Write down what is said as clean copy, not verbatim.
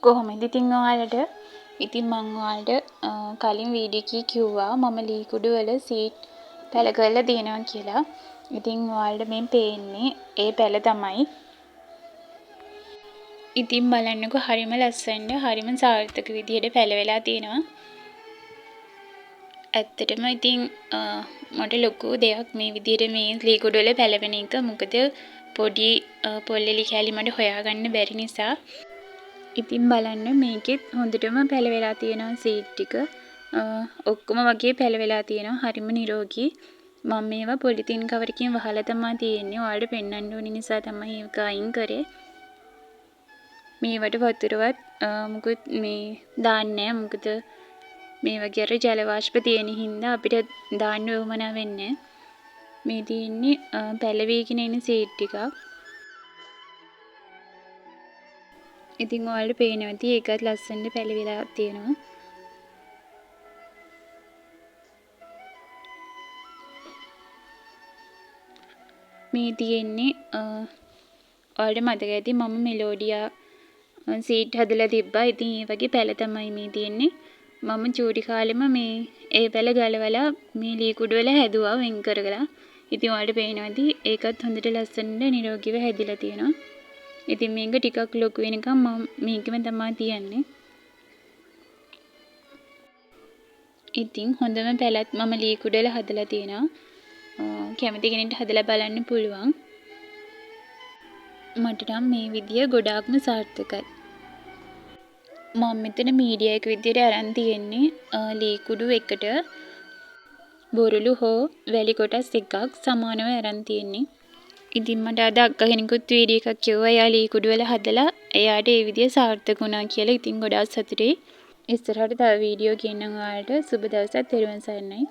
කොහොමද ඉතින් ඔයාලට? ඉතින් මං ඔයාලට කලින් වීඩියෝ එකේ කිව්වා මම ලී කුඩු වල සීඩ් පැල කරලා තියෙනවා කියලා. ඉතින් ඔයාලට මේ පේන්නේ ඒ පැල තමයි. ඉතින් බලන්නකෝ හරිම ලස්සනට හරිම සාර්ථක විදිහට පැල වෙලා තියෙනවා. ඇත්තටම ඉතින් මට ලොකු දෙයක් මේ විදිහට මේ ලී කුඩු වල පැලවෙන එක. මොකද පොඩි පොල් එලි කෑලි මට හොයාගන්න බැරි නිසා. ඉතින් බලන්න මේකෙත් හොඳටම පැල වෙලා තියෙනවා සීඩ් ටික. ඔක්කොම වගේ පැල වෙලා තියෙනවා. හරිම නිරෝගී. මම මේවා පොලිතින් කවරකින් වහලා තමා තියෙන්නේ. ඔයාලට පෙන්වන්න ඕනි නිසා තමයි ඒක අයින් කරේ. මේවට වතුරවත් මුකුත් මේ දාන්නේ නෑ. මොකද මේ වගේ අර ජල වාෂ්ප තියෙන හින්දා අපිට දාන්න උවමනා වෙන්නේ නෑ. මේ තියෙන්නේ පැලවීගෙන එන සීඩ් ටිකක්. ඉතින් ඔයාලට පේනවා ඇති ඒකත් ලස්සනට පැලවිලා තියෙනවා. මේ තියෙන්නේ ඔයාලට මතක ඇති මම මෙලෝඩියා සීඩ් හදලා තිබ්බා. ඉතින් ඒ වගේ පැල තමයි මේ තියෙන්නේ. මම චූටි කාලෙම මේ ඒ පැල ගලවලා මේ ලී කුඩු වල හැදුවා වෙන් කරලා. ඉතින් ඔයාලට පේනවා ඇති ඒකත් හොඳට ලස්සනට නිරෝගීව හැදිලා තියෙනවා. ඉතින් මේක ටිකක් ලොකු වෙනකම් මම මේකෙම තමා තියන්නේ. ඉතින් හොඳම පැලත් මම ලී කුඩු වල හදලා තියෙනවා. කැමති කෙනෙක්ට හදලා බලන්න පුළුවන්. මට නම් මේ විදිය ගොඩාක්ම සාර්ථකයි. මම මෙතන මීඩියා එක විදියට අරන් තියෙන්නේ ලී කුඩු එකට බොරළු හෝ වැලි කොටස් එකක් සමානව අරන් තියෙන්නේ. ඉතින් මට අද අක්කා කෙනෙකුත් වීඩියෝ එකක් කිව්වා එයා ලී කුඩු වල හදලා එයාට ඒ විදිය සාර්ථක වුණා කියලා. ඉතින් ගොඩාක් සතුටුයි. ඉස්සරහට තව වීඩියෝ ගේන්නම් ඔයාලට. සුබ දවසක්. තෙරුවන් සරණයි.